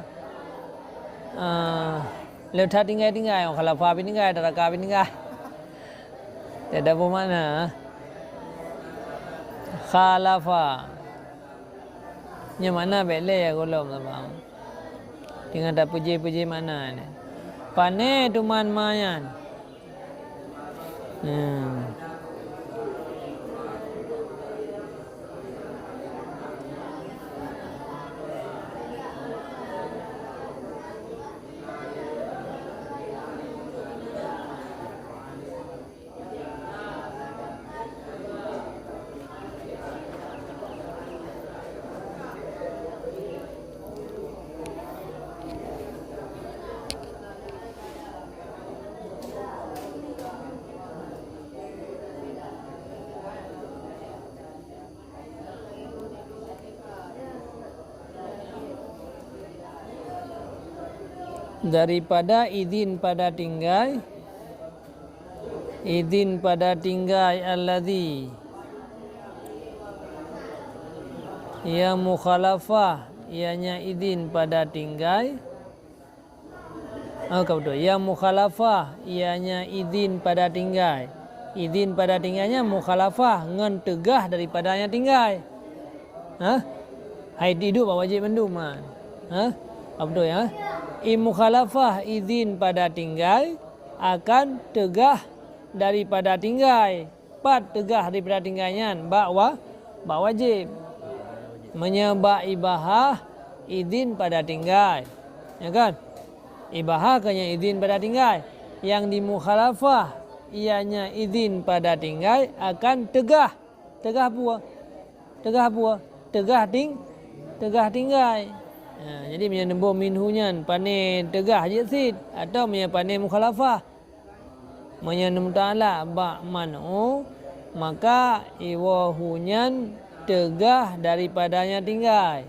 Ah, leuta tinggai-tinggai, oh, khalafa pih tinggai, taraka pih tinggai. Tidak ada makna. Khalafa. Nyan makna bèk lé ya gohlom saban. Tinggai tapeujeuet-peujeuet makna nyan. Pané teuma ma nyan. Hmm. Daripada idhin pada tinggai, idhin pada tinggai alladzi. Nyang mukhalafah, ianya idhin pada tinggai. Oh, ka beutôi. Nyang mukhalafah, ianya idhin pada tinggai. Idhin pada tinggai nyan mukhalafah ngon teugah daripada nyang tinggai. Hah? Hai idup bak wajéb mandum, man. Hah? Ka beutôi, ha? I mukhalafah idhin pada tinggai akan teugah daripada tinggai. Pat teugah daripada tinggai nyan bak wa-, bak wajéb. Meunyoe bak ibahah, idhin pada tinggai. Ya kan? Ibahah kan nyang idhin pada tinggai. Nyang dimukhalafah, ianya idhin pada tinggai akan teugah. Teugah peue? Teugah peue? Teugah ting-, teugah tinggai. Ha, jadi meunyoe neuboh minhu nyan pané teugah jeuet cit, atawa meunyoe pané mukhalafah. Meunyoe neumuta'alak bak man'u, maka iwoe hu nyan teugah daripada nyang tinggai.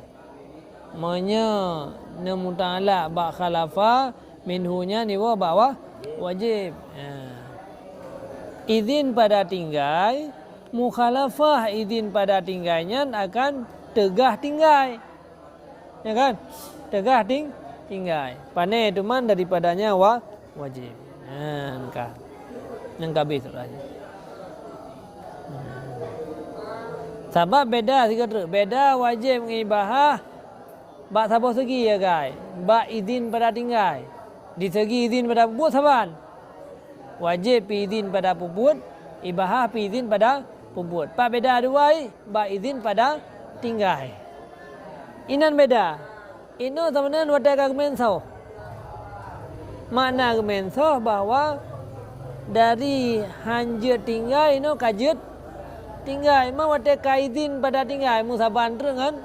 Meunyoe neumuta'alak bak khalafa, minhu nyan iwoe bak wa-, wajéb. Ha. Idhin pada tinggai, mukhalafah idhin pada tinggai nyan akan teugah tinggai. Ya kan? Teugah ting-, tinggai. Pané teuma daripada nyang wa-, wajéb. Ha, nyang ka. Nyang ka habéh surat nyan. Sabab beda sigoe treuk. Beda wajéb ngon ibahah bak saboh seugi, ya, gai. Bak idhin pada tinggai. Di seugi idhin pada peubuet saban. Wajéb pih idhin pada peubuet, ibahah pih idhin pada peubuet. Pat beda dua i, bak idhin pada tinggai. Inan beda. Inoe saban nyan watée ka geumeunsoh. Makna geumeunsoh bahwa dari han jeuet tinggai inoe ka jeuet tinggai. Ma watée ka idhin pada tinggai, meusaban treuk ngon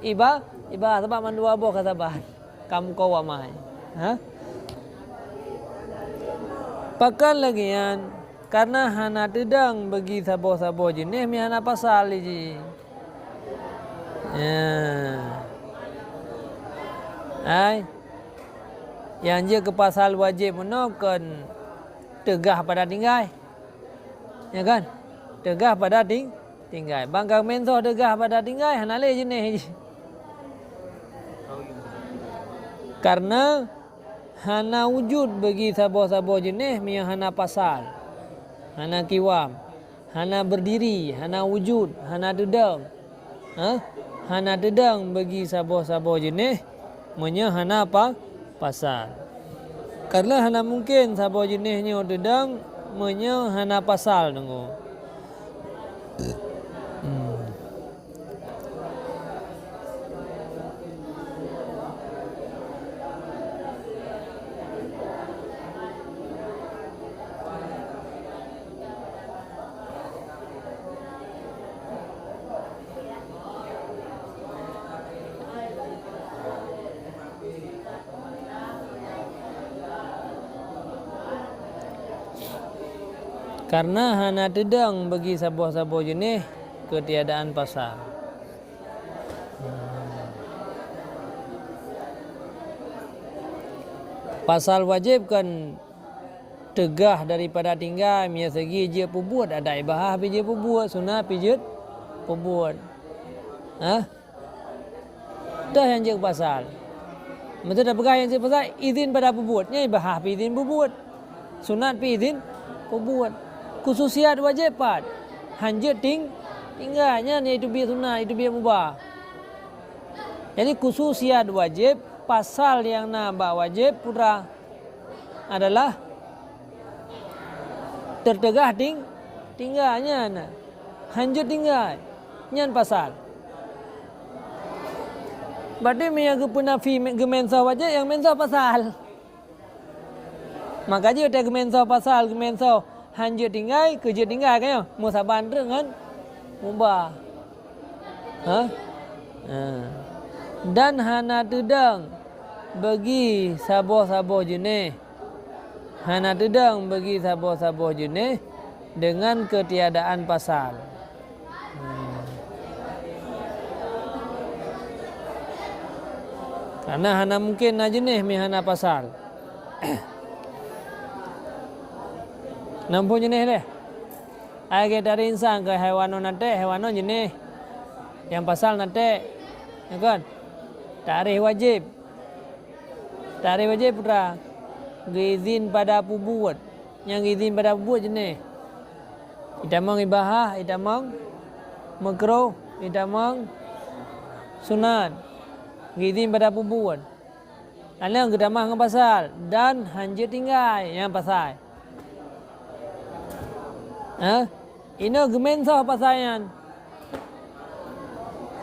iba-, ibahah sabab mandua boh ka saban. Ka meukoh wamai. Ha? Pakon lagée nyan, kareuna hana teudong bagi saboh-saboh jeuneh meuhana pasal jih. Ya. Hai. Nyang jeuet keu pasal wajéb meunoe kon teugah pada tinggai. Ya kan? Teugah pada ting-, tinggai. Ban ka geumeunsoh teugah pada tinggai, hana lé jeuneh jih. Kareuna hana wujud bagi saboh-saboh jeuneh meunyoe hana pasal. hana kiwam, hana beurdiri, hana wujud, hana teudong. Ha? Hana teudong bagi saboh-saboh jeuneh meunyoe hana pa-, pasal. Karena hana mungken saboh jeuneh nyoe teudong meunyoe hana pasal, teungku. Hmm. Karena hana teudong bagi saboh-saboh jeuneh keutiadaan pasal. Pasal wajéb kan teugah daripada tinggai, meunyoe segi jeuet peubuet, adak ibahah pih jeuet peubuet, sunat pih jeuet peubuet. Hah? Toh nyang jeuet pasal. Meunyoe tapeugah nyang jeuet pasal, izin pada peubuet, nyan ibahah pih izin peubuet. Sunat pih izin peubuet. Khususiat wajéb pat? Han jeuet ting-, tinggai, nyan yaitu biet sunat, yaitu biet mubah. Jadi khususiat wajéb, pasal nyang na bak wajéb putra adalah teuteugah ting-, tinggai, nyan. Han jeuet tinggai, nyan pasal. Berarti meunyoe geupeunafi me-, geumensoh wajéb, nyang mensoh pasal. Maka jeuet watée geumensoh pasal, geumensoh han jeuet tinggai, keu jeuet tinggai ka nyoe, meusaban treuk ngon mubah. Ha? Ha. Dan hana teudong bagi saboh-saboh jeuneh. Hana teudong bagi saboh-saboh jeuneh deungon keutiadaan pasal. Hmm. Karena hana mungken na jeuneh meuhana pasal. Namphon jeuneh deh. Ai gét dari insan keu haiwan nyoe na ték, haiwan nyoe jeuneh. Nyang pasal na ték. Ya kan? Takrif wajéb. Takrif wajéb putra. Geuizin pada peubuet. Nyang geuizin pada peubuet jeuneh. Itamong ibahah, itamong meukruh, itamong sunat. Geuizin pada peubuet. Aleueng geutamah ngon pasal dan han jeuet tinggai nyang pasai. Ha? Inoe geumensoh pasai nyan.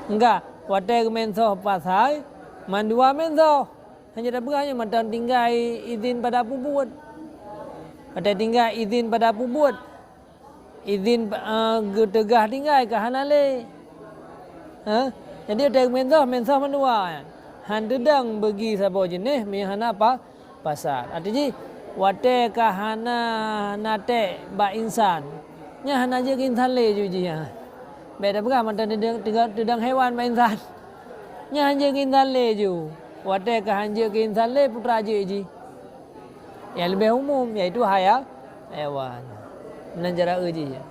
Enggak, watée geumensoh pasai, mandua mensoh. Han jeuet tapeugah nyoe mantong tinggai izin pada peubuet. Watée tinggai izin pada peubuet, izin, eh, geuteugah tinggai ka hana lé. Ha? Jadi watée mensoh, mensoh mandua nyan. Han teudong beugi saboh jeuneh meuhana pa-, pasal. Arti jih, watée ka hana na ték bak insan, nyan hana jeuet keu insan lé ju jih nyan. Bék tapeugah mantong teudong, teudong, teudong haiwan bak insan. Nyan han jeuet keu insan lé ju. Watée ka han jeuet keu insan lé, peue teuma jeuet jih? Nyang leubeh umum, yaitu haya-, haiwan. Meunan cara eu jih.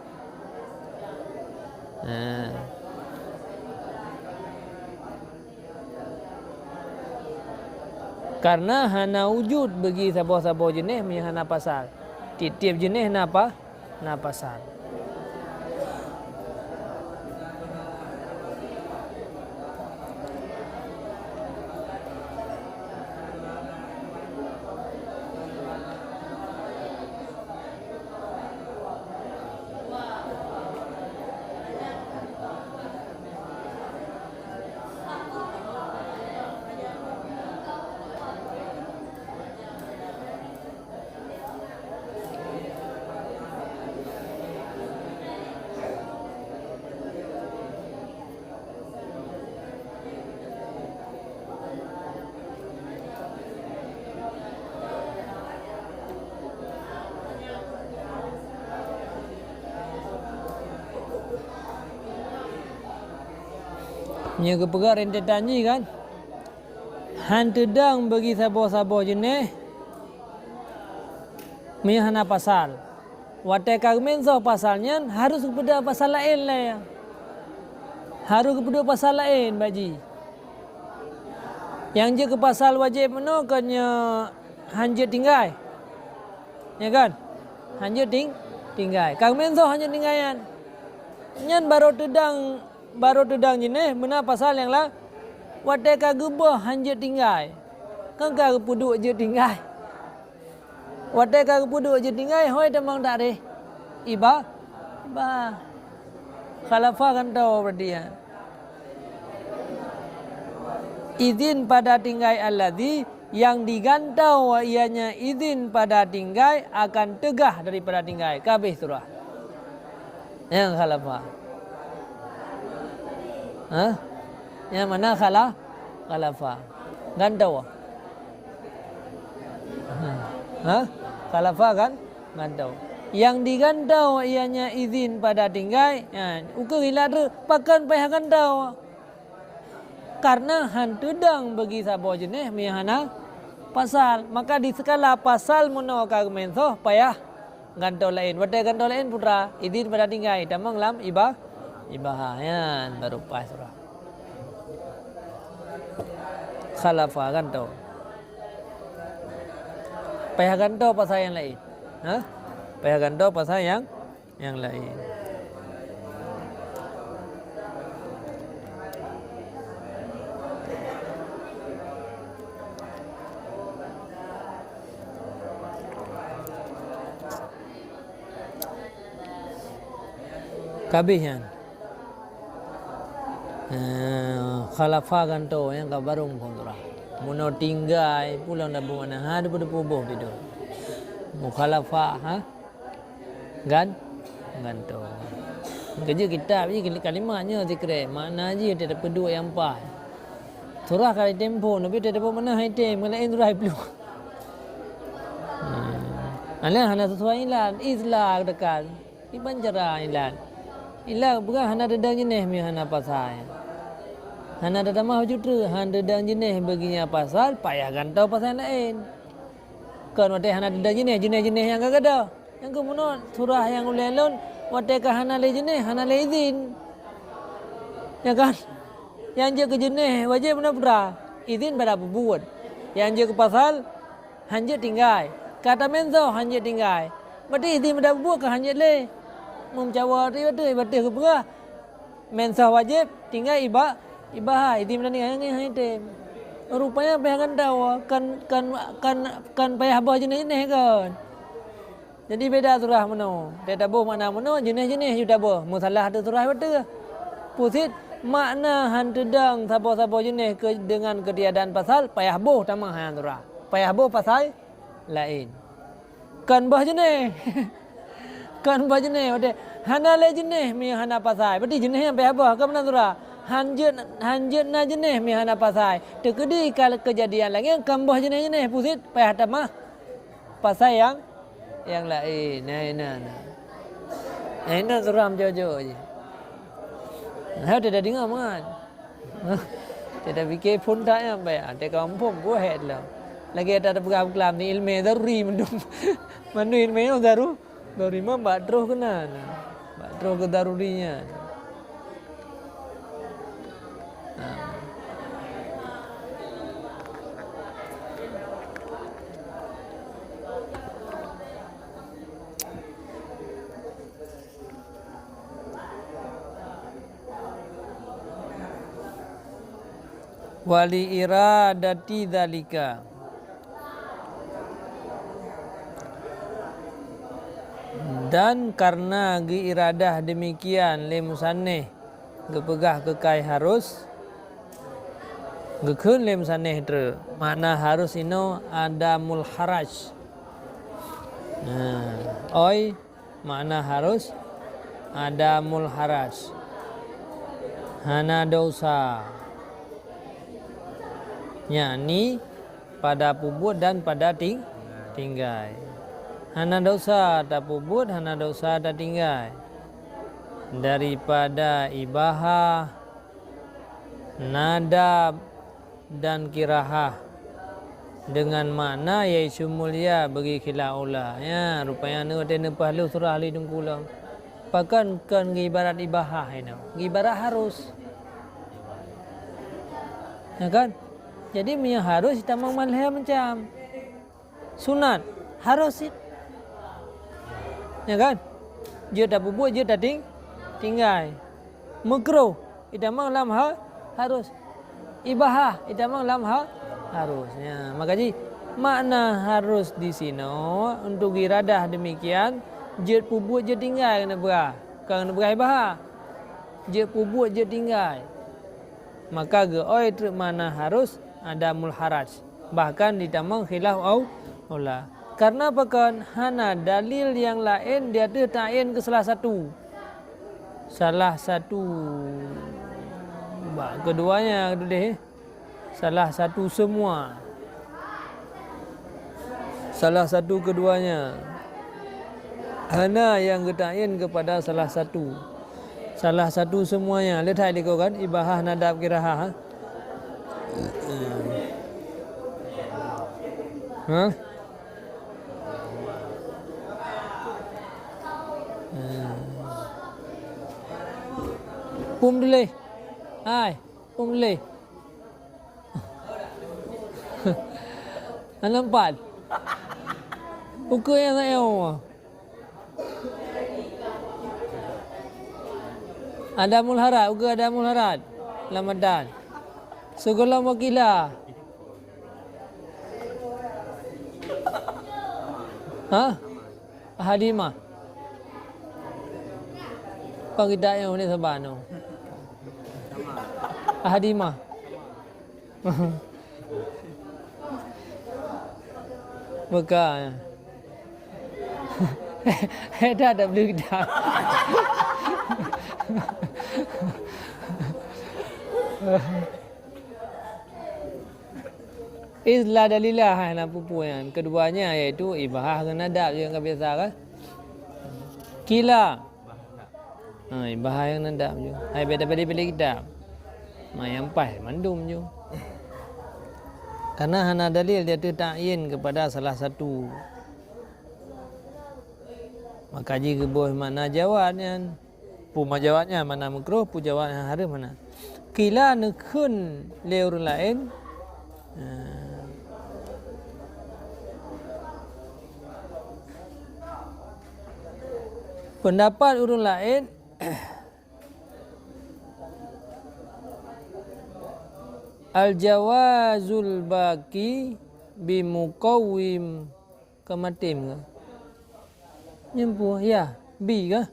Ha. Karena hana wujud beugi saboh-saboh jeuneh meunyoe hana pasal. Tieb-tieb jeuneh na pa-, na pasal. Nyoe geupeugah rentetan jih kan, han teudong bagi saboh-saboh jeuneh meunyoe hana pasal. Watée ka geumensoh pasal nyan, harôh geupeuduek pasal laén lé. Harôh geupeuduek pasal laén bak jih. Nyang jeuet keu pasal wajéb meunoe kon nyoe han jeuet tinggai. Ya kan? Han jeuet ting-, tinggai. Ka geumeunthoh hanjeuet tinggai nyan. Nyan barô teudang, barô teudang jeuneh, meunan pasal nyang la-, watée ka geubôh hanjeuet tinggai. Kan ka geupeuduek jeuet tinggai. Watée ka geupeuduek jeuet tinggai, hôi tamong takreh. Iba-, iba. Khalafa gantoe berarti nyan. Izin pada tinggai alladzi, nyang digantoe ianya izin pada tinggai akan teugah daripada tinggai. Ka habéh surah. Nyang khalafa. Hah? Nyang mana khala-, khalafa? Gantoe. Hah? Khalafa kan? Gantoe. Nyang digantoe ianya izin pada tinggai. Ha, ukeue gila treuk, pakon payah gantoe. Karena han teudong bagi saboh jeuneh meunyo hana pasal. Maka di sikala pasal meunoe ka geumeunthoh payah gantoe laén. Watée gantoe laén putra, idin pada tinggai, tamong lam iba-, ibaha. Nyan baru paih surah. Khalafa gantoe. Payah gantoe pasal nyang laén. Ha? Payah gantoe pasal nyang nyang laén. Ka habéh nyan. Eh, khalafa gantoe nyang ka barô muphom surah. Meunoe tinggai pulang dabu mana ha debu-debu boh bidon. Mukhalafa ha. Gan-, gantoe. Keujeuet kitab jih kalimat nyoe sikrek, makna jih teupeuduk nyang paih. Surah ka item phon, tapi teupeue mana item, meulaén surah iplueng. Hmm. Alah hana sesuai ilan, islah dekat. Iban cara ilan. Ilan peugah hana teudong jeuneh mi hana pasai. Hana tatamah juteu, hana teudong jeuneh bagi nyan pasal, payah gantoe pasai laén. Kon watée hana teudong jeuneh, jeuneh-jeuneh nyang ka gadôh. Nyang keuh meunoe surah nyang ulée lôn, watée ka hana lé jeuneh, hana lé izin. Ya kan? Nyang jeuet keu jeuneh wajéb meunan putra, izin pada peubuet. Nyang jeuet keu pasal, hanjeuet tinggai. Ka tameunthoh hanjeuet tinggai. Berarti izin pada peubuet ka hanjeuet lé. Meumeucawa teuh, teuh, teuh geupeugah. Meunthoh wajéb, tinggai iba-, ibaha, izin pada tinggai, nyan han item. Rupanya payah gantoe, kan, kan, kan, kan payah boh jeuneh-jeuneh kon. Jadi beda surah meunoe. Teutabôh makna meunoe, jeuneh-jeuneh ju tabôh. Meusalah teuh surah beutôi. Pusit makna han teudong saboh-saboh jeuneh keu, deungon keutiadaan pasal, payah boh tamah nyang surah. Payah boh pasai laén. Kon boh jeuneh. Kon boh jeuneh, watée hana lé jeuneh mi hana pasai. Berarti jeuneh nyang payah boh, kon meunan surah. Hanjeuet, hanjeuet na jeuneh mi hana pasai. Teukeudi ka keujadian lagée nyan kon boh jeuneh-jeuneh, pusit payah tamah pasai nyang Nyang laén, na, na, na. Na, na surah meujoe-joe jih. Hai, teudah deungoe meunan. Teudah pike phon that nyan, baik. Teuka muphom, buhet lom. Lagée that tapeugah keulaam ni ilmé daruri mandum. Mandum ilmé nyoe daru-, daruri man bak troh keunan. Bak troh keu daruri nyan. Wali iradati dzalika. Dan karena geuiradah demikian lé musannif, geupeugah keukai harus, geukheun lé musannif treuk, makna harus inoe adamul haraj. Nah, oi, makna harus adamul haraj, hana dosa. Yakni pada peubuet dan pada ting-, tinggai. Hana dosa tapeubuet, hana dosa tatinggai. Daripada ibaha, nadab, dan kirahah dengan makna yaitu mulia bagi khilaf aula. Ya, rupanya neuh teuh neupah lheueh surah lé teungku lom. Pakon kon geuibarat ibahah inoe, geuibarat harus. Ya kan? Jadi meunyoe harus tamong malhé macam sunat, harus cit. Ya kan? Jeuet tapeubuet, jeuet tating-, tinggai. Meukruh, itamong lam ha-, harus. Ibahah, itamong lam ha-, harus. Ya, maka jih, makna harus di sinoe untuk iradah demikian, jeuet peubuet, jeuet tinggai keuneuk peugah. Kon keuneuk peugah ibahah. Jeuet peubuet, jeuet tinggai. Maka geuôi treuk makna harus adamul haraj. Bahkan ditamong khilaf au-, aula. Karena pakon hana dalil nyang laén di ateueh ta'yin keu salah satu. Salah satu. Bak keduanya tuléh, eh. Salah satu semua. Salah satu keduanya. Hana nyang geuta'yin kepada salah satu. Salah satu semuanya. Le that likot kan? Ibahah, nadab, kirahah, ha? Ha? Pum tuléh. Hai, pum tuléh. Hana empat. Ukeue nyang sayoe. Adamul haraj, ukeue adamul haraj. Lam adan. Sigohlom wakila. Ha? Ahadima. Kon kitab nyang ni saban tu. Ahadima. Buka. Eh, dah, dah beli dah. Izla dalilah, hai, na peue-peue nyan. Keduanya yaitu ibahah ngon adab je ka biasa kan. Kila. Ha, ibahah ngon adab je. Hai beda-beda pilih kitab. Ma nyang paih mandum je. Karena hana dalil di ateueh ta'yin kepada salah satu. Maka jih geuboh makna jawaz nyan. Peue ma jawaz nyan makna meukruh, peue jawaz nyan hareuem hana. Kila neukheun lé ureuëng laén. Ha. Peundapat ureuëng laén, al-jawazul baqi bimuqawwim kamatim ka. Nyang peue? Ya, bi ka.